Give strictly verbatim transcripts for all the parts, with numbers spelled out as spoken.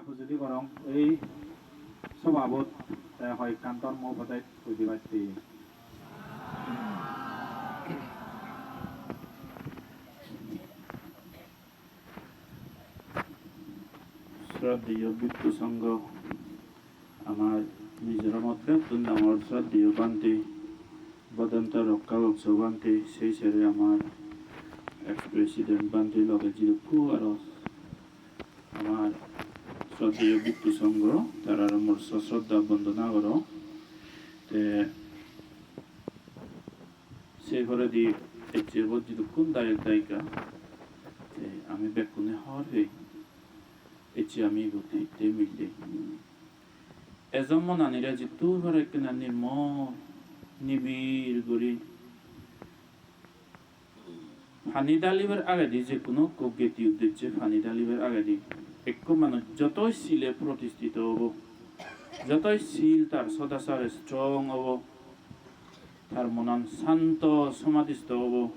Hujuli gorong ei sobabot te hoyekkan dhormo upodes hoi dibatte. Shraddheyo Bhikkhu Sangho, amar Mizoramot bekkun dangor shraddheyo bhante, Bhadanta Rakkha Bongso bhante, sei sere amar ex-president bhante loge jidukku aro amar shraddheyo Bhikkhu Sangho, tarare mor sashraddha bondona gorong. Te se poredi ecche ubot jidukkun dayok dayika, te ami bekkune hobor pei, ecche ami ibot hitte mille. Ejo monanire jiddur pare ekkena nirmol, nibir guri pani dalibar agedi, je hono ekko geti uddecche pani dalibar agedi, ekko manuj jotoi sile protistito obo, jotoi sil tar sodachar strong obo, tar monan santo somadhisto obo,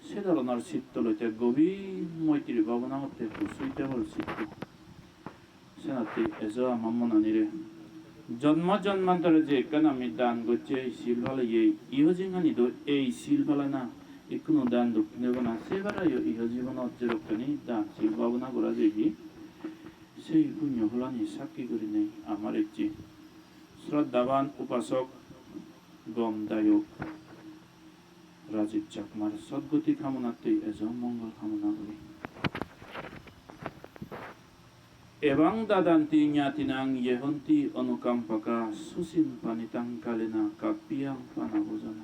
se dhoronor sitto loite gobir moitri bhabona gotte ekko suitable sitto. Senotte ejo ama monanire. Jonmo jonmantore je ekkan ami dan gocche, sil paleye, iho jinghani do ei sil palana, ikkunu dan dokkine gona, se barayo iho jibonot jedokkani dan sil bhabona gora jeye, sei punyo pholani sakki gurinei amar ecche shraddhaban upasok gom dayok Rajiv Chakmar sodgoti kamonattei ejo mongol kamona guri. Ebang dadanti ñatinang yehonti anukampaka susin panitang kalena kappiyang panabhojana.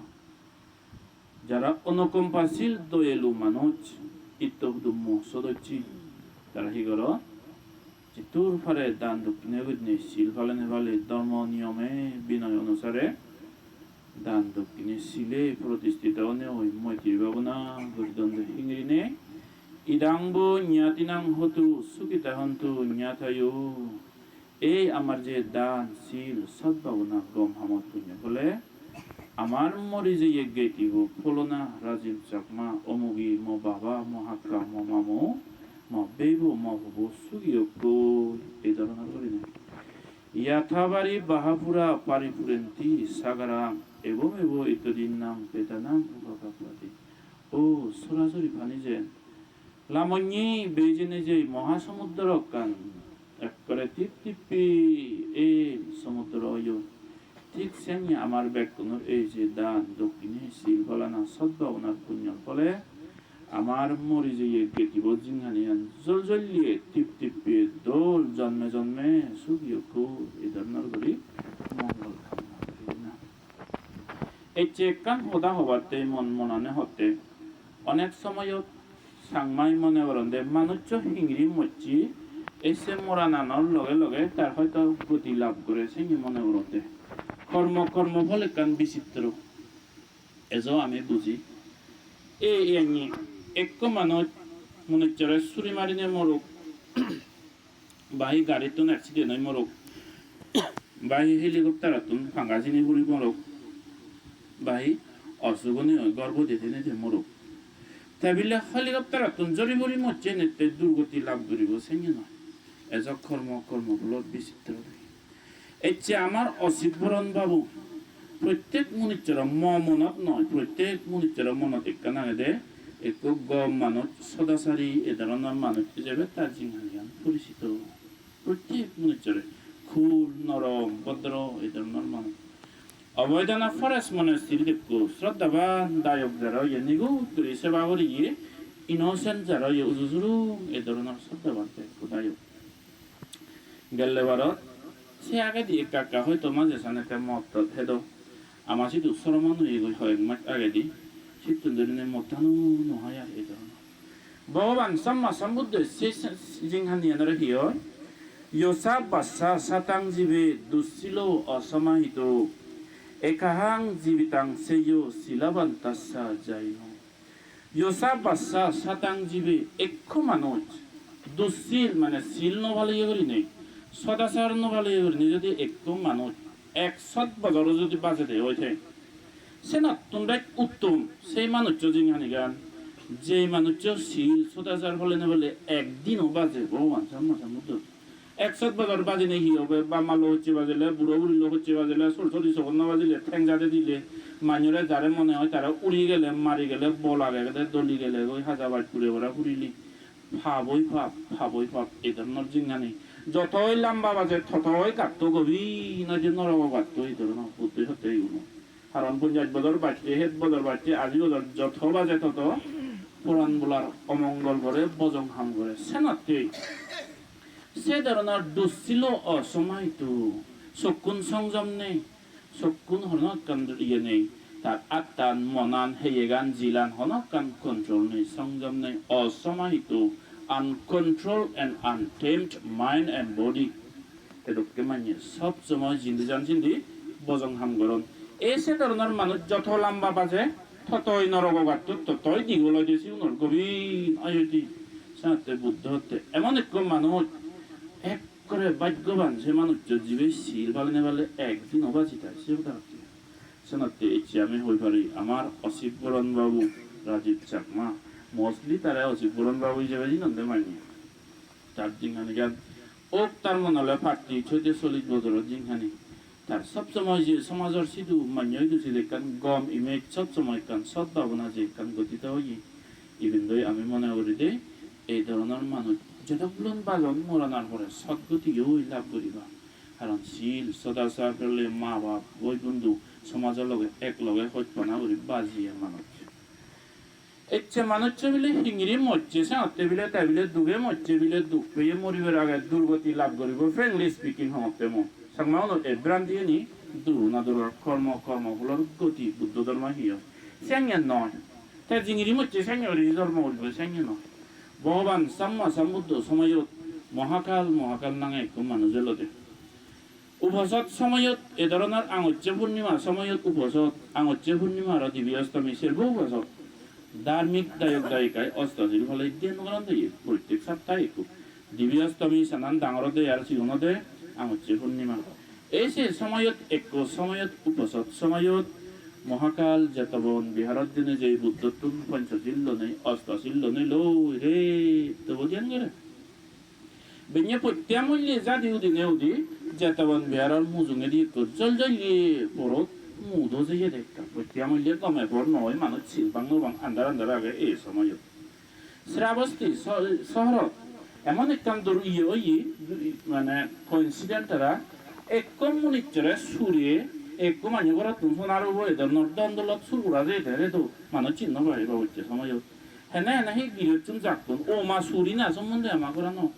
Jara onukompa sil doyelu manuj, itto hudummo sodocchi, tara hi goron? Jittur pare dan dokkine gurinei sil palene pale dhormo niyome binoy onusare dan dokkine sile protistito onei oi moitri bhabona guri donde hingirine. Idang bo ñatinang hotu sukhita hontu ñatayo. Ei amar je dan, sil, sot bhabona, gom hamot punyo phole amar mori jeye getibo pholona Rajiv Chakma, omugi, mo baba, mo hakka, mo mamu, mo beibo, mo hubo sugi okkoi, ei dhoronor gurinei. Yathabari bahapura paripurenti sagaram, ebom ebo ittodinnam petanam upakappati. O sorasori pani jen, lamonye bejei nejei moha somudro ekkan ekkore tip tippi el somudro oyon. Thik senye amar bekkunor ei je dan dokkine sil palana sot bhabonar punyor phole amar mori jeye getibo jinghaniyan jol jolle tip tippi dol jonme jonme sugi okko, ei dhoronor guri mongol kamona guri na. Ecche ekkan hoda hobatte mon monane hotte, onek somoyot Changmai mone goronde manuccho hingiri mocche, ecche morananor loge loge tar hoito goti lab gore, seni mone goronde. Kormo, kormo phol ekkan bichitro. Ejo ami buji. Ei, ei, ekko manuj munucchore suri marine morok, ba hi garittun accident oi morok, ba hi helicopter-ottun panga jini puri morok, ba hi osuguni oi gorbo de tene de morok. Te bile helicopter-ottun jori puri mocche nette durgoti lab guribo senge noi. Ejo kormo, kormo pholot bichitro. Ecche amar osibboron babo, prottek munucchoro mo monot noi, prottek munucchoro monot ekkan agede, ekko gom manuj, sodachari, e dhoronor manuj ijebe tar jinghaniyan porisito. Prottek munucchore cool, norom, bhodro, e dhoronor manuj. Abhay Dana Forest Monastery-t ekko sroddhaban dayok jara oye, nigut guri seba guriye, innocent jara oye, uju jurung e dhoronor sroddhaban ekko dayok. Gelle barot se agedi ekka ekka hoito maje sane te mot tot hedo. Ama sidu soromon oyegoi hoyek mas agedi, sittun dhurinei mot tano no hai ar ei dhoronor. Bhogoban Samma Sambuddho se, se jinghaniyanore hi hoi? Yosa bassa satang jive dussilo asamahito, ekahang jivitang seyyo silavan tassa jayino. Yosa bassa satang jive, ekko manuj dussil, mane sil no paleye gurinei, sodachar no paleye gurinei jodi ekko manuj ek sot bojoro jodi bajede oi te, senottun bej uttom sei manuccho jinghanigan, jei manuccho sil sodachar pale no pale ekdino baje Bhogoban Samma Sambuddho. Ekshot bojor bajinei hi obo? Bap ma loi hocche bajile, buro buri loi hocche bajile, sor sori sogot no bajile, theng jade dile, manjore jare mone hoi tare uri gele, mari gele, bol agede doli gele, oi haja baj pure pore purile. Paboi pap, paboi pap, ei dhoronor jinghani. Jotoi lamba baje, totoi gatto gobin oi je norogo gatto, ei dhoronor buddho sotte eguno. Karon ponjaj bojor bacche, het bojor bacche, aji bojor joto baje toto poran bolar omongol gore, bojong ham gore. Senotte se dhoronor dussilo osomahitu, sokkun songjom nei, sokkun hono ekkan iye nei, tar attan, monan, heyegan, jilan hono ekkan control nei, songjom nei, osomahitu, uncontrolled and untamed mind and body. Edokke manye sob somoi jindi jan sindi bojong ham goron. Ei se dhoronor manuj joto lamba baje, totoi norogo gattut totoi digol oide, sigunor gobin oyede. Senotte Buddho hotte emon ekko manuj ekkore bhaggoban, se manuccho jibe sil palinei pale ekdin o baji thai, se hoda hotte. Senotte ecche ami hoi pari, amar Osip Boron babu, Rajiv Chakma, mostly tare Osip Boron babu ijebe jinonde manye. Tar jinghanigan ok, tar mone ole pattis hoite chollish bojoror jinghani. Tar sob somoi je somajor sidu manjo idu sidi ekkan gom image, sob somoi ekkan sot bhabona je ekkan gotito oye. Ibendoi ami mone guri de ei dhoronor manuj jedok lun bajon, moranar pore sot gotiyo lab guriba. Karon sil, sodachar, pele ma bap, boi bondhu, somajo loge ek loge hojpana guri bajiye manuj. Ecche manuccho bile hingiri mocche, senotte bile te bile duge mocche, bile duk peye moribar age durgoti lab guribo, frankly speaking hongotte mui. Changma unor ei bhranti ani duru na duru, kormo, kormo pholor goti, Buddho dhormo hi oi? Senge noi. Te jingiri mocche senge guri dhormo guribo, senge noi. Bhogoban Samma Sambuddho somoyot Mohakal, Mohakal nange ekko manuj elode. Uposot somoyot, e dhoronor Angochche Purnima somoyot uposot, Angochche Purnima aro Dibi Ostomi serbo uposot dharmik dayok dayikai osto sil pale dhyan goron de, ye prottek saptahe ekko. Dibi Ostomi sanan dangor ode ar sigon ode Angochche Purnima. Ei se somoyot, ekko somoyot, uposot somoyot Mohakal Jetobon Biharot dinei jei Buddhottun Ponchosil lonei, osto sil lonei loi re, tobo dhyan gore. Benne potti amolye jadi udine udi Jetobon Biharor mujungedi ekko jol jolle porot mudo jeyede ekka. Potti amolye gome por noi, manuj sil bang no bang, andar andar age ei somoyot. Sravasti so-, sohorot emon ekkan dur iye oye, mane coincident tara, ekko municchore sure, ekko manjo gorottun sonar ubo, e dhoronor dhon dolot sur gora jeyede redo, manuj chin no paribo hocche somoyot. Hene hene hi girochun jakkun, "O ma, suri na sombonde ama gorano.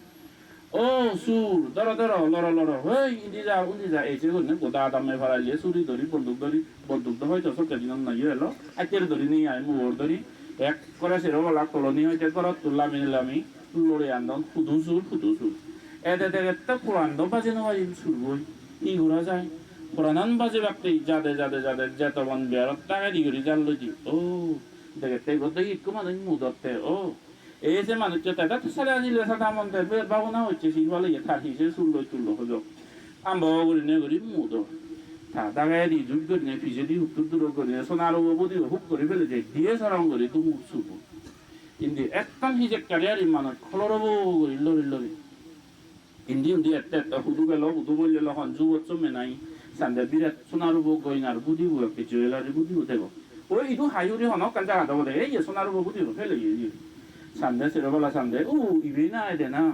O sur, doro doro, loro loro, hoi indi ja, undi ja," ese gurinei goda adamme paralle suri dori, bonduk dori, bonduk do hoito sokke dinan nayo elo, atter dori ni ai mugor dori, ekkore sero pala koloni hoite gorottun lami lami lore andon, hudu sur, hudu sur. Ede degette poran do baje no parim surboi. Hi gora jai? Poranan bajebatte jade, jade, jade, Jetobon Biharot dagedi guri jalloi di. O, degette ibot de ikko manuj mudotte, o. Ei se manuccho te, te sade ajile sada mon te, be-, babona hocche, sil pale ye, tar hi se sullo tullo hojok. Ambo gurinei guri mudo. Ta dagedi jut gurinei, pijedi huttur duro gurinei, sonar ubo budibo huk guri pele je, diye sorong guri dumo subo. Indi ekkan hijek kari ari manuj kolor ubo guri lori lori. Indi undi ette ette hudu gelo, hudu bollelo hon jubot somme nahi. Sande biret sonar ubo goinar budibo, ekke jewellery budibo degong. Oi idu hai uri hono ekkan jagat obode, ei ye sonar ubo budibo, pele ye ye. Sande sero pala sande, u, ibe na ede na.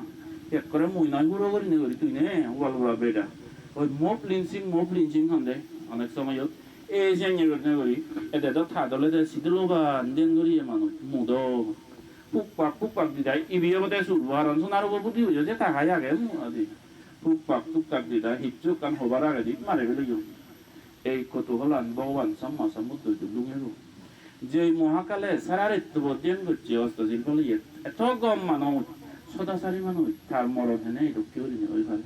Ekkore mui noi huro gurinei guri tui ne, wal gura beda. Oi mo flinching, mo flinching honde, onek somoyot. Ei janye gurinei guri, ede do ta dole de siduloban den guri ye manuj, mudo. Pukpak pukpak didai, ibe obode sur, aron sonar ubo budi oye je ta hai age mu adi. Pukpak pukpak didai, hissu ekkan hobar agedi mari peleyon. Ei kotuholan Bhogoban Samma Sambuddho idu lungebo. Jei Mohakale sara rittubo dhyan gocche, osto sil paliye, eto gom manuj, sodachari manuj, tar moron hene ei dokke gurinei oi pare.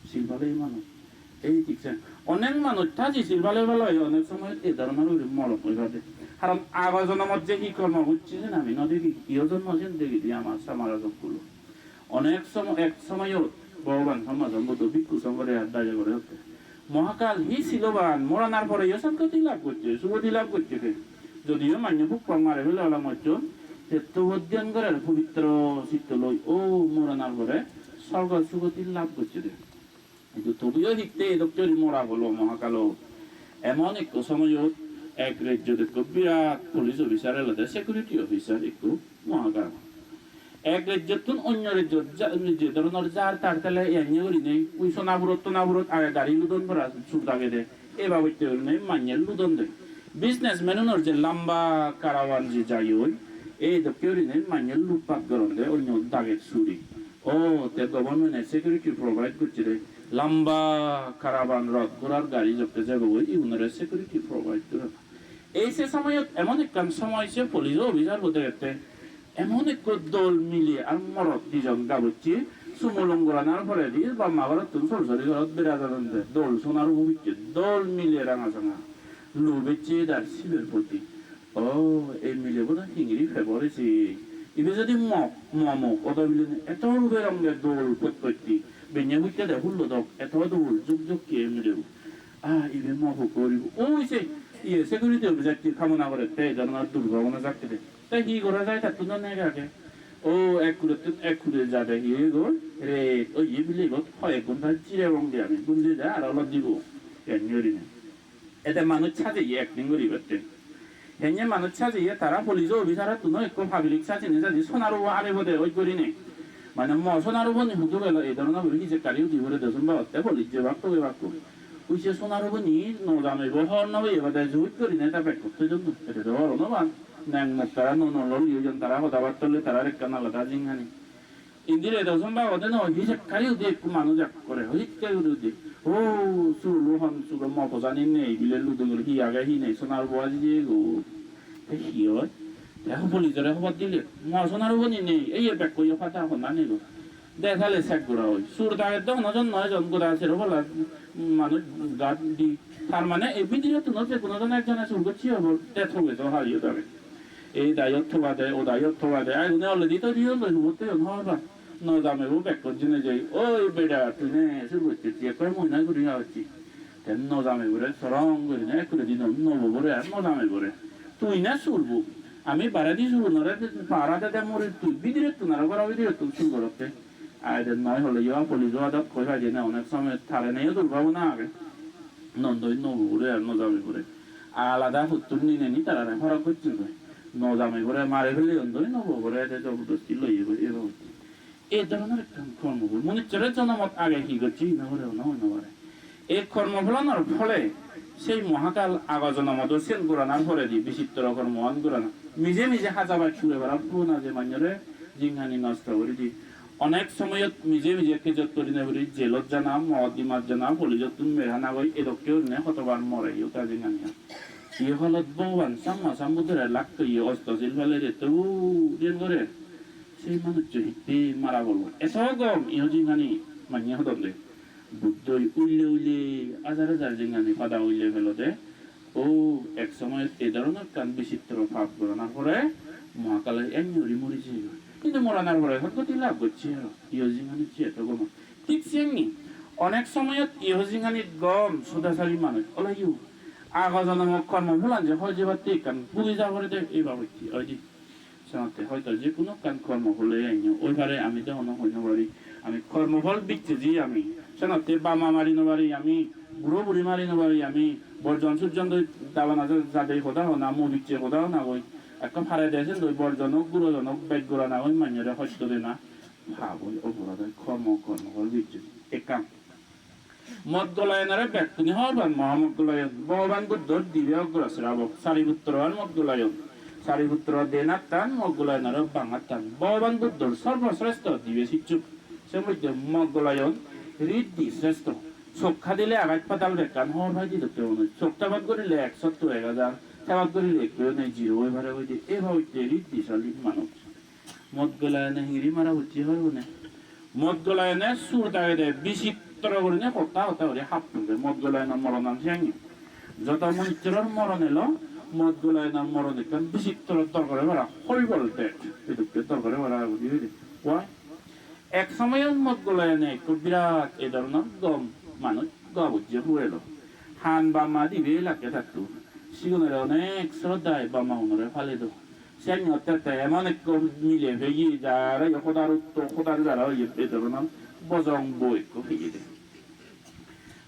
Sil pale manuj. Ei thik sen. Onek manuj taji sil pale pale oye, onek somoy ei dhoronor guri molom oi pade. Karon ago jonomot je hi kormo gocche sen ami no degi. Iyo jonmo sen degi di amar samara jokkulo. Onek somo-, ek somoyot Bhogoban Samma Sambuddho bhikkhu songhore ar daya gore hotte. Mohakal hi siloban, moranar pore yo sotgoti lab gocche, sugoti lab gocche te. Jodio manye pukpak mare pele ola mocchon, te tobo dhyan gorer pobitro chitto loi, o moranar pore sorgo sugoti lab gocchede. Hintu tobuyo hitte edokke guri mora polo Mahakalo. Emon ekko somoyot ek rejjot ekko birat police officer elode, security officer ekko Mahakal. Ek rejjottun onyo rejjot ja-, je dhoronor jar tar tele iyanye gurinei, ui Sonaburot, Tonaburot age gari ludon para sur dagede. E babotte gurinei manye ludon de. Businessman unor je lamba caravan je jai oi, ei dokke gurinei manye lutpat goron de onyo daget suri. O, te government-e security provide gocche de. Lamba caravan rot gorar gari jokke jebo goi, igunore security provide goron. Ei se somoyot emon ekkan somoy se police officer bo degette, emon ekko dol mile ar morot dijon gabucche sumo longoranar poredi bamma gorottun sor sori gorot bera jadonde, dol sonar ubo bicche, dol mile ranga sanga, luo bicche dar siber poti. O, ei milebo do hingiri pebor isi. Ibe jodi mok, momok odo bilene eto rube ronge dol pot potti. Benne hutte de hullo dok, eto dol juk juk ki ei milebo. Ah, ibe mo pukko guribo. Oi se, iye security officer ti kamona gore, te ei dhoronor durbhabona jakke de. Te hi gora jai tattun do neg age. O, ek kurettun ek kure jade hi goi, re, oi iye bile igot hoyek ghonta jirebong de ami. Ghum jei de aro olot dibo. Enni gurinei. Ete manuj sajeye acting guribatte. Henne manuj sajeye tara police officer-ottuno ekko public sajene saje sonar ubo are bode oi gurinei. Mane mo sonar ubo ni hudu gelo ei dhoronor guri hijekkari udi pore desun babotte police jebak togebakko. Ui se sonar ubo ni no jamebo hor no peye bade juj gurinei ta bag-ot thoi don. Ete do horo no pan. Neng mok tara no no loli oyon, tara hoda batta hole tarar ekkan alada jinghani. Indire do somba ode no, hisekkari udi ekku manuj ekkore, hisekkari udi udi. O, sulo hon, sulo mo pojani nei, bile ludu guri hi age hi nei, sonar ubo aji jeyegoi. Te hi oi? Te ho police-ore hobor dile, mo sonar ubo ni nei, ei ye bekko yo pada honna nei go. De tale check gora oi. Sur dage do hono jon noi jon goda sero palla manuj guard di. Tar mane ei bidirettun je hono jon ekjone sur gocche obo, te toge so haliyo dage. Ei dayot tobade, o dayot tobade, ai gune already to diyon loi hubot toyon hobor pang. No jamebo bekkun jeinei jai, "Oi beda, tui ne sur gocchos?" Ekko mui noi guri agocchi. Te no jamebore sorong gurinei ekko dinot no bobore ar no jamebore. "Tui ne surbo? Ami baredi surunore pahara dede muri, tui bidirettun aro goro bidirettun sur gorotte." Ai de noi hole yo police o adot koi pai de na, onek somoy tare neyo durbhabona age. Nondoi no bobore ar no jamebore. Alada huttun nineni tarare horok gocchegoi. No jamebore mare peleyon doi, no bobore ede jobordosti loyegoi eba gocche. Ei dhoronor ekkan kormo phol. Manuchchore jonomot age hi gocche hi no gore, no hoi no pare. Ei kormo pholonor phole sei Mohakal ago jonomot o siyen goranar poredi bichitro kormoan gorana. Mije mije haja baj pure para purona je manjore jinghani nosto guri di. Onek somoyot mije mije kejot gurinei guri jelot jana, moddimar jana, police-ottun mer hana goi edokke gurinei hotobar more yo ta jinghaniyan. Ye holot Bhogoban Samma Sambuddhore lakkoye osto sil pale de to diyen gore. Sei manuccho hittey mara polo. Eto gom iho jinghani manye hodon de. Buddhoi ulle ulle hajar hajar jinghani pada ulle pelode. O, ek somoyot ei dhoronor ekkan bichitro pap goranar pore Mohakale enni guri muri jeyegoi. Hintu moranar pore sodgoti lab gocche aro. Iho jinghani je eto gom. Thik sengi, onek somoyot iho jinghani gom sudachari manuj oleyo ago jonomo kormo pholan je hoi jebatte ekkan bhugi ja pore de ei babotte, oi di. Senotte hoito je hono ekkan kormo phole enyo oi pare, ami do hono hoi no pari. Ami kormo phol bicche ji ami. Senotte bap ma mari no pari ami, buro buri mari no pari ami, borjon sujjon doi dabana ja-, jadei hoda hona, mu bicche hoda hona goi. Ekko pare de sen doi borjon ok, guro jon ok, bej gorana goi manjore hosto dena. Pap oi, oporad oi, kormo, kormo phol bicche ji. Ekkan. Modgolayanore bekkune hobor pan, Mohamodgolayan. Bhogoban Buddhor dibe ogro srabok, Sariputro ar Modgolayan. Sariputro den attan, Modgolayan aro bang attan. Bhogoban Buddhor sorbosreshto dibe siccho. Se moddhe Modgolayan riddhi sreshto. Sok hadile agaj padal bekkan hobor pai di dokke mone. Sok tebat gorile ek sotto ek hajar, tebat gorile ekko nei, zero oi pare hoide. E hoide riddhisali manuj. Modgolayane hingiri mara pocche hoi hone. Modgolayane sur dagede bichitro gurinei hotta hotta guri happonde. Modgolayanor moronan siyange. Joto monussoror moron elo, Modgolayanor moron ekkan bichitro dorgore para, horrible death. Edokke dorgore para guri hoide. Why? Ek somoyot Modgolayane ekko birat ei dhoronor gom manuj gobujje hu elo. Han bap ma dibe lakke tattun. Sigunore onek sroddhaye bap ma gunore pale do. Siyan otte te emon ekko mile peye jara ye hodar utto, hodar jara oye, ei dhoronor bojong bo ekko peye de.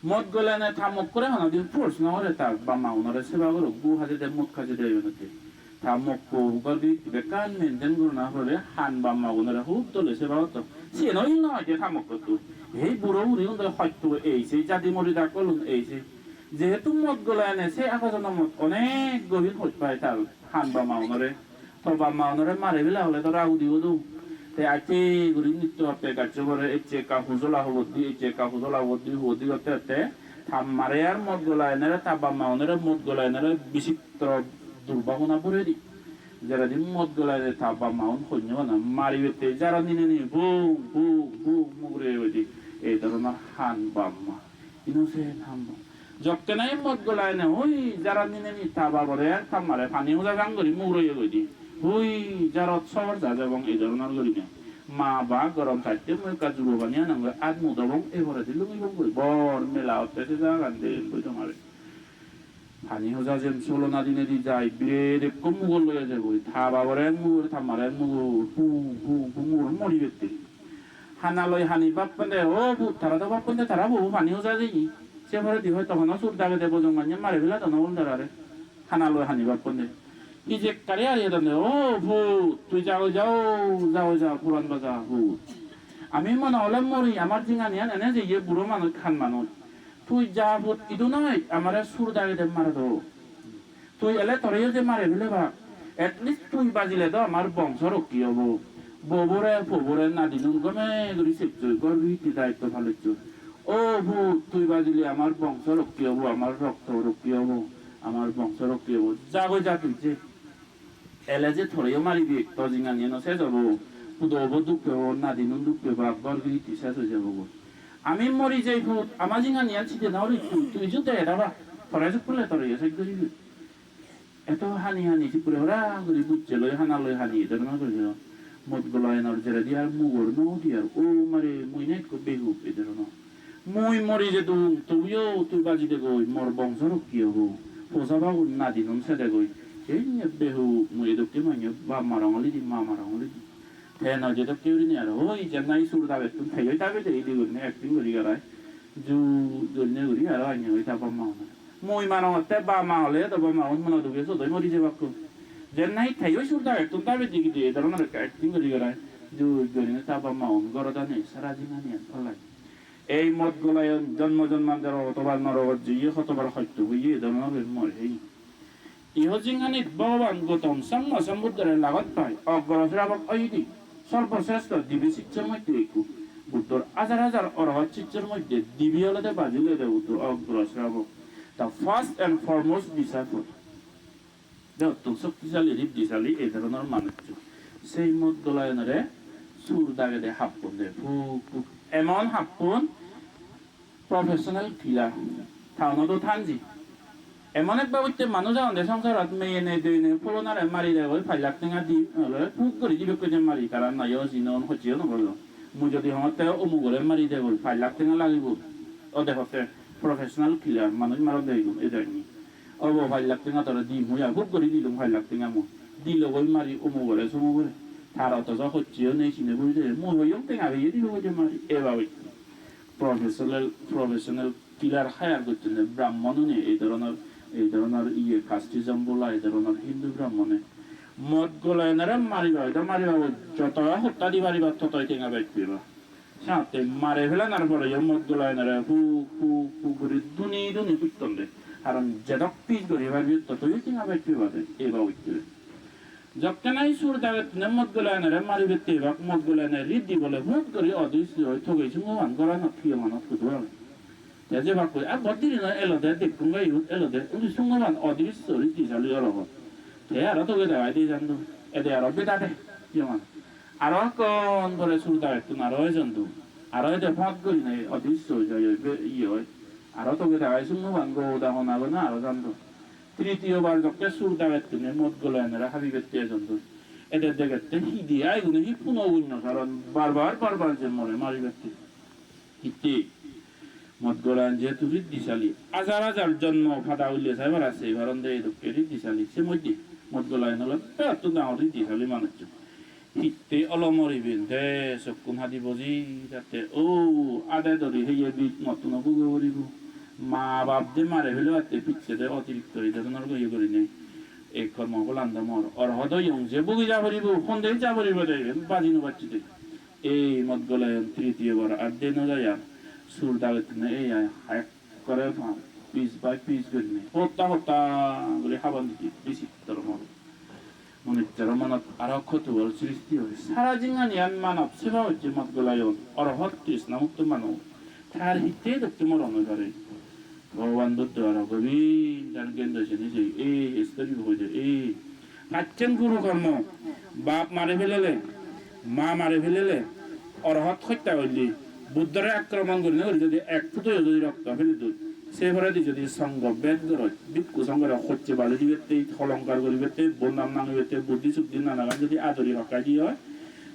Modgolayone ta mokkore honodin force no gore ta bap ma unore seba goro, gu haje de, mot haje de, iyonotte. Ta mokko gor giritti bekkan maintain gorona pore, han bap ma unore hub dole seba gotto. Siyen o il no hoide ta mokkotto. Ei buro buri gun dole hosto ei se, jadi mori dak olun ei se. Jehetu Modgolayone se ago jonomot onek gobir hoj pai tar han bap ma unore. To bap ma unore mare bela ole to rag udibo do. Te atte guri nitto atte gaccho pore ecche ekka hujola hobor di, ecche ekka hujola hobor di, hobor di gotte gotte ta mare ar Modgolayenore, ta bap ma unore Modgolayenore bichitro durbhabona boredi. Jeredi Modgolayone ta bap ma un honno bana maribette jaro nineni bum, bum, bum mugure goi di. Ei dhoronor han bap ma. Innocent han bap ma. Jokke nahi Modgolayone oi jarot nineni ta babore ar ta mare pani hoja jang guri muguro ye goi di. Oi jarot sor ja jebong ei dhoronor gurinei. Ma ba gorom tatte mui ekka juro pani anongoi, at mudobong, ei poredi lungibong goi. Bor mela otte se jagagan den goi tomare. Pani hoja jem solona dinedi jai, biret ekko mugor loye jeboi. Ta babore ek mugor, ta mare ek mugor, pu, pu, pu mugor mori jette. Hana loi hani bapponde, o put, tara do bapponde, tara bobo pani hoja jeye. Se poredi hoito hono sur dagede bojong manye mare pela do no ul tarare. Hana loi hani bapponde. Hijek kari ari edonde, o put, tui jagoi ja, jagoi ja, puran baja put. Ami mone hole mori, amar jinganiyan ene jeye buro manuj, han manuj. Tui ja put idu noi, amare sur dagede mare do. Tui ele toreyo je mare pele ba. At least tui bajile do amar bongso rokki obo. Bobore, pobore, nadinun gome guri sejjoi, gor giritti daitto palettoi. O put, tui bajile amar bongso rokki obo, amar rokto rokki obo, amar bongso rokki obo. Jagoi ja tui je. Ele je toreyo maribe, to jinganiyeno sej obo, pudobo duk pebo, nadinun duk pebak, gor giritti sej oi jebogoi. Ami mori jei put, ama jinganiyan side no uri put, tui ju de daba, tore jukkole toreyo sej guribe. Eto hani hani sikkure hora guri bujje loi, hana loi hani, edonor guri. Modgolayenor jeredi ar mugor no udi ar, o mare, mui na ekko behup, edonor. Mui mori jedung, tobuyo tui baji degoi, mor bongso rokki obo. Posa bagun nadinun sedegoi. Ei behu, mui edokke manye bap marong olidi, ma marong olidi. Te noi jedokke gurinei aro, oi, jen nahi sur dabettun, teyoi dabede idi gurinei acting guri garai. Ju gurinei guri aro anye oi ta bap ma onore. Mui marongotte bap ma ole, to bap ma un mono duge sodoi mori jebakko. Jen nahi teyoi sur dabettun dabedi gidi, ei dhoronor ekka acting guri garai. Ju gurinei ta bap ma un gorot ani sara jinghaniyan palai. Ei Modgolayon jonmo jonmantore hotobar norogot jeye, hotobar hosto boye, ei dhoronor guri more heye. Iho jinghanit Bhogoban Goutam Samma Sambuddhore lagot pai, Ogro Srabok oyedi, sorbosresto dibi sicchor moddhe ekku. Buddhor hajar hajar orohot sicchor moddhe dibi olode bajilede Buddho Ogro Srabok, the first and foremost disciple. Begottun shoktisali, riddhisali ei dhoronor manuccho. Sei Modgolayanore sur dagede happon de, puk puk. Emon happon, professional killer. Taunot o thanji. Emon ek babotte manuj agonde songsarot, meye nei, dei nei, pholonare mari degoi, pach lakh tenga di, ole puk guri dibekkoi je mari, tara nayo sinon, hoccheyo no gorlon. Mui jodi hongotte omugore mari degoi, pach lakh tenga lagibo. O degotte professional killer, manuj maron degoi, ei degni. Obo pach lakh tenga tore dim, mui ar hub guri dilung pach lakh tenga mui. Dilogoi mari omugore somugore. Tar otojo hoccheyo nei sine buri de. Mui hoyong tenga peye dibo hoide mari. Eba hotte. Professional, professional killer hire gottonde Brahmon une, ei dhoronor, ei dhoronor iye casteism bola, ei dhoronor Hindu Brahmone. Modgolayanore mariba, hoide mariba, joto hotta di pariba, totoi tenga bej peba. Senotte mare pelanar poreyo Modgolayanore hu hu hu guri duni duni hutton de. Karon jedok pis guri paribe totoi tenga bej pebade, ei babotte. Jokke nahi sur dagettune Modgolayanore maribette ebak, Modgolayane riddhi bole hut guri odrisyo oi togei sungoban goranot, piyomanot hudu age. Te jebakkoi, a, bor diri noi, elode, dekkong gai iyot elode, undi sungoban odrisyo riddhisali orohot. Te aro toge dagai di jando, ede aro bedade, piyoman. Aro ekkon pore sur dagettun aro ejon do. Aro ede phot gurinei odrisyo oi jai oi, be-, iye oi. Aro toge dagai sungoban goda hona gona aro jando. Tritiyo bar jokke sur dagettune Modgolayanore habibette ejon do. Ede degette hi di ai gune hi puno gunno, karon bar bar, bar bar je more maribette. Hitte? Modgolayan jehetu riddhisali, hajar hajar jonmo pada ulle saibar ase, ei karon de edokke riddhisali, se moddhe Modgolayan ole begottun dangor riddhisali manuccho. Hitte olomor iben te sokkun hadi boji jatte, o ade dori heye bit mottuno buge poribo. Ma bap de mare felebatte pitte de otirikto ei dhoronor goye gurinei. Ei kormo pholan do mor orhot oyong je bugi ja poribo, honde ja poribo de, iben baji no pacche de. Ei Modgolayon tritiyo bar ar de no jai ar. Sur dagettune ei ai, hai ekkore pis bai pis gurinei hotta hotta guri haban didi bisi dhoronor. Manujjor monot aro kotubol sristi oi. Sara jinghaniyan manob seba gocche Modgolayon, orhot trisna mukto manuj. Tar hitte dokke moron oi pare? Bhogoban Buddho aro gobir jan gyan doi seni jei, ei story bo hoide, ei pacchen guru kormo, bap mare felele, ma mare felele, orhot hotta goille, Buddhore akromon gurinei guri jodi ek pudoyo jodi rokto fele doi, se poredi jodi songho bed goroj, bhikkhu songhore hojje bali dibatte, holongkar guribatte, bodnam nangibatte, buddhi suddhi nanagan jodi adori hokkai di oi,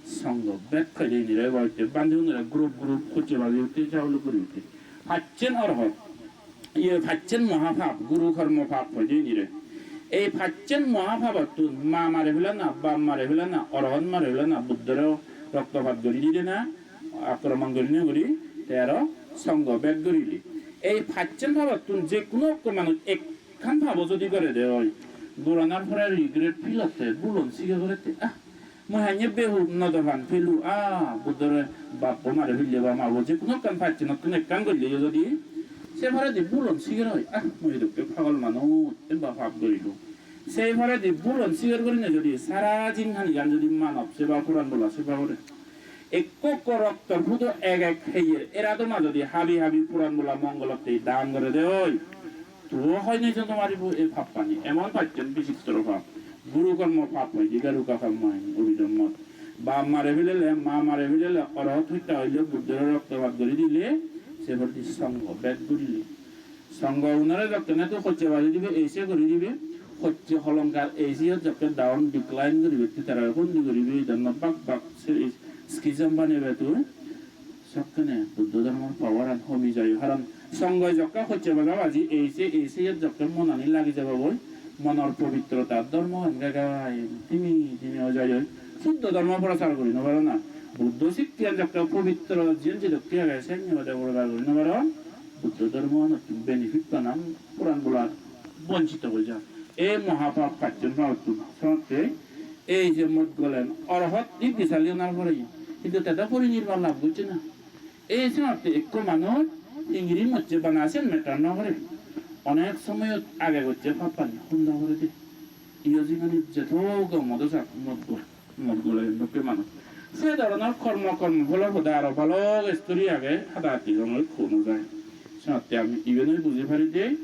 songho bed hoide inire obo hoide, bhante unore group group hojje bali dibatte, jabuluk guribatte. Pacchen orhot, iye pacchen mohapap, guru kormo pap hoide inire. Ei pacchen mohapapottun ma mare felana, bap mare felana, orhot mare felana, Buddhore roktopat guri didena, akromon gurinei guri, te aro songho bed gurile. Ei pacchen papottun je hono ekko manuj ekkan pabo jodi gore de oi, goranar pore regret feel otte, bulon sige gorette, ah, mui hanye behub nodopan pelu, ah, Buddhore bappo mare felle ba mabo je hono ekkan pacchenottun ekkan golleyo jodi, se poredi bulon sige oi, ah, mui edokke pagol manuj, emba pap gorilung. Se poredi bulon sige gurinei jodi sara jinghaniyan jodi manob seba, poran bola seba gore. Ekko ekko roktor pudo ek ek heyer eradoma jodi habi habi poran bola mongolotte dan gore de oi, tuo hoi nei jono maribo ei pappani. Emon pacchen bichitro pap. Guru kormo pap hoide, garuka kormo hoide Abhidharmot. Bap mare felele, ma mare felele, orhot hotta hoile, Buddhore roktopat guri dile, se poredi songho bed gurile. Songho unore jokkene tui hojje bali dibe, ei sei guri dibe, hojje holongkar ei sei jokke down decline guribatte tara hundi guribe, ei dhoronor bak bak se schism banebe tui, sokkene Buddho dhormor power an homi jai. Karon songho jokke hojje baja baji ei sei, ei sei jokke monani lagi jabo goi, monor pobitrota dhormogan gai gai dhimi dhimi oi jai oi. Suddho dhormo prochar guri no paro na. Buddho sikkean jokke pobitro jiyen jedokke age, sen obode prochar guri no paro. Buddho dhormoanottun benefit panan poran bolar bonchito goi jar. Ei mohapap pacchen papottun. Senotte ei je Modgolayon orhot diggosali onar pore, hintu te do porinirban lab gocche na. Ei senotte ekko manuj hingiri mocche bana siyen matter no gore. Onek somoyot age gocche pappani hon do gore de. Iyo jinghani jeto gom odo sak Modgol, Modgolayon dokke manuj. Se dhoronor kormo, kormo pholor hoda aro balok story age, hada hatti gomoi hoi no jai. Senotte ami ibenoi buji pari de,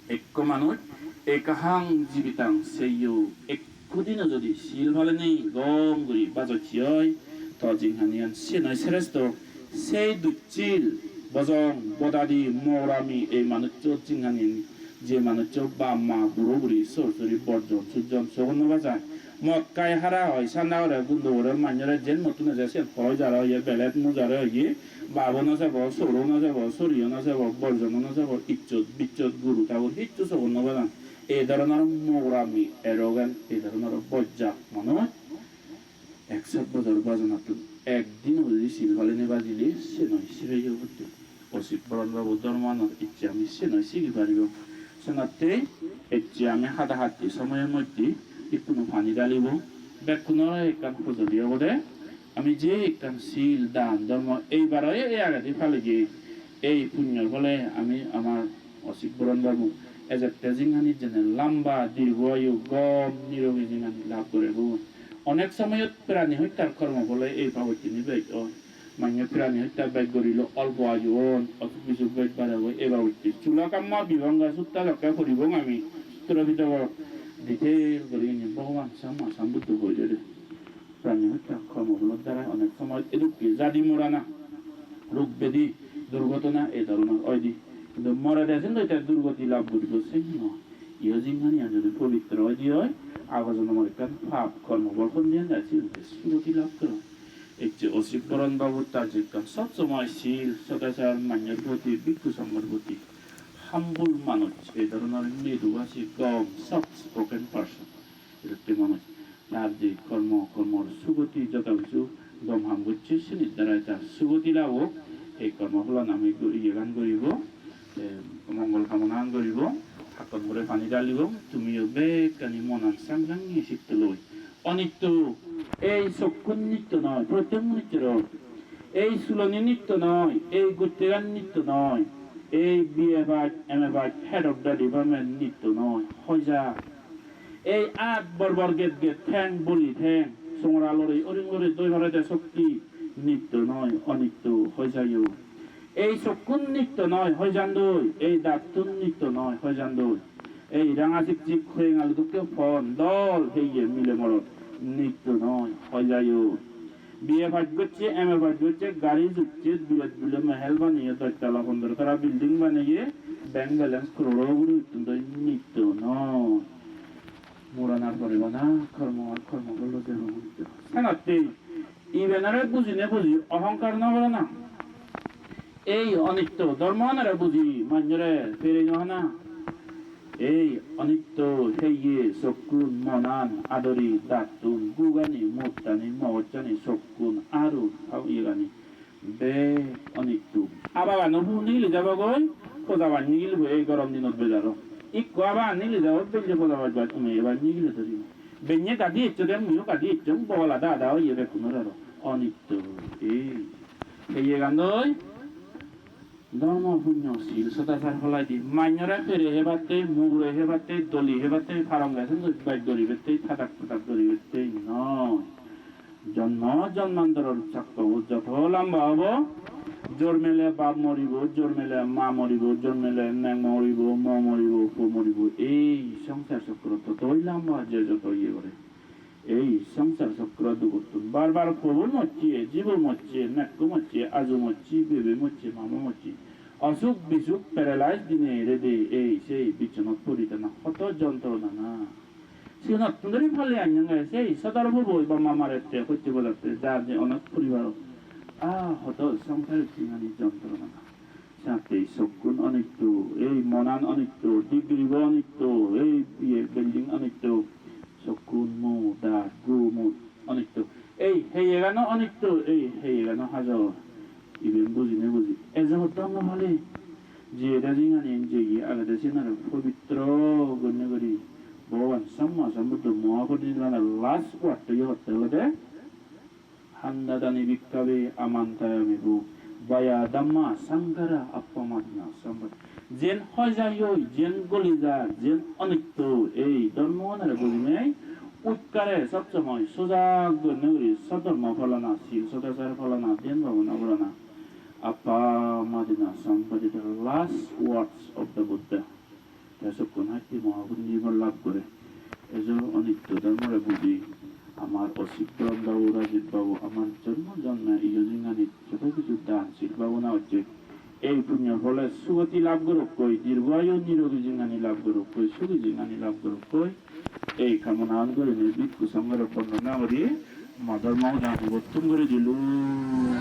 ekko manuj ekahang jibitang seyyo, ekko dino jodi sil palenei gom guri bajocche oi, to jinghaniyan siyen oi sresto. Sei dussil, bojong, bodadi, mourami ei manuccho jinghaniyan, je manuccho bap ma, buro buri, sor sori, borjon, sujjon, sogon no bajan, mot khai, hara hoi, sanda gore, gundo gore, manjore jen mottun eje siyen hoi jare oye, belet mujare oye, babo no sebo, soro no sebo, soriyo no sebo, borjono no sebo, ijjot bijjot, guru thagur hissu sogon no bajan. Ei dhoronor mourami, arrogant, ei dhoronor bojjak manuj ek sot bojor bajanattun ek dino jodi sil palinei bajile, siyen oi sreyo botte. Osip Boron Babu dhormoanot ecche ami siyen oi sigi paribong. Senotte ecche ami hada hatti somoyor moddhe ikkunu pani dalibo. Bekkunore ekkan hojoli obode. Ami je ekkan sil, dan, dhormo eibar oi ei agedi palei jei, ei punyor phole ami amar Osip Boron Babu ejette jinghani jene lamba, dirgho ayu, gom, nirogi jinghani lab gore bo. Onek somoyot prani hottar kormo phole ei pabottani bej oi. Manye prani hotta bej gorillo olpo ayu on, osuk bisuk bej bare bo ei babotte. Chula kamma vibhanga sutta jokke poribong ami, sutro pitokot detail gurinei Bhogoban Samma Sambuddho hoi dede. Prani hotta kormo pholor darai onek somoy edokke jadi morana, rog bedi, durgotona ei dhoronor oide. Hintu morede sindoi te durgoti lab guribo sen noi. Iyo jinghaniyan jodi pobitro oide oi, ago jonomor ekkan pap kormo phol hon diyan jai, sigun te sugoti lab goron. Ecche Osip Boron Babu tar jekkan sob somoy sil, sodachar, manyor proti, bhikkhu songhor proti humble manuj, ei dhoronor mridu bhasi, gom, soft spoken person. Edokke manuj. tar je kormo, kormor sugoti, joto kichu gom ham gocche, sini darai tar sugoti lagok. Ei kormo pholan ami gu-, iyegan guribo, eh, mongol kamonagan guribo. Hakkon guri pani dalibo, tumiyo bekkani monan sang sangi sitte loi. Onitto, ei sokkun nitto noi, prottek manujjoro. Ei suloni nitto noi, ei guttegan nitto noi, ei B A pass, M A pass, head of the department nitto noi, hoja. Ei at bor bor get get theng, boli theng, songora lorei, oring lorei, doi parede shokti nitto noi, onitto, hojayo. Ei sokkun nitto noi, hojandoi, ei dattun nitto noi, hojandoi. Ei ranga chik chik hoyengalu dokke pon, dol heye mile morot, nitto noi, hojayo. B A pass gocche, M A pass gocche, gari jucche, birat bile mehel baneye, dosh tala, pondro tala building baneye, bank balance crore guri uttun doi nitto noi. Moranar pore bana kormo ar kormo phollo debo nitto. Senotte ibenore bujine buji ohonkar no gorana. Ei onitto dhormo anore buji manjore pere no hana. Ei onitto heye sokkun monan adori dattun gugani muttani mogojjani sokkun aru hau iyegani be onitto. Abagano bu nigili jabogoi, poja baj nigilibo ei gorom dinot bejaro. Ikko abagan nigili jabo belle poja baj baj ume ebar nigili dori. Benne gadi eccho de, muiyo gadi ecchong, bogola da da oye bekkunor aro. Onitto, ei. Heyegan doi, dhormo punyo sil sodachar pholai di. Manyore pere hebatte, mugure hebatte, doli hebatte, paronge sendoi bej doribatte, tadak tadak doribatte, noi. Jonmo jonmantoror chakko joto lamba obo, jormele bap moribo, jormele ma moribo, jormele nek moribo, mo moribo, po moribo, ei songsar chokro totoi lamba je joto iye gore. Ei songsar chokro dugottun bar bar pobo mocche, jibo mocche, nekko mocche, aju mocche, bebe mocche, mamo mocche. Osuk bisuk paralyze dine rede ei sei bichonot pori tana hoto jontrona na. Sigun ottun duri pali anyon ge, sei sodor pobo bamma marette, hocche bojatte, jar je onek poribarot. Ah, hoto songsar jinghani jontrona. Senotte sokkun onitto, ei monan onitto, degree bo onitto, ei iye building onitto, sokkun mu, daat, gu, mut onitto. Ei heyegano onitto, ei heyegano hajor. Iben bujine buji. Ejo dhormo pale. Jiyede jinghani jeye agede siyen aro pobitro gonne guri. Bhogoban Samma Sambuddho Mahaporinibbane last word to iye hotte olode Handadani bhikkhave amantayami bho, bhaya dhamma sankhara appamadena sambhava. Jen hoi jai oi, jen goli jai, jen onitto, ei dhormoganore bujinei ukkare sob somoi sojak gurinei guri sodhormo palana, sil sodachar palana, dhyan bhabona gorana. Appamadena sambhava, the last words of the Buddha. Te sokkun hatti mohapunyo phol lab gore. Ejo onitto dhormore buji, amar Osik Dhawan babu, Rajit babu, amar jonmo jonme iyo jinghani joto kichu dan sil bhabona hocche. Ei punyo phole sugoti lab gorokkoi, dirgho ayu nirogi jinghani lab gorokkoi, sugi jinghani lab gorokkoi. Ei kamonan gurinei bhikkhu songhore bondona guri, mo dhormo hodan gottun guri dilung.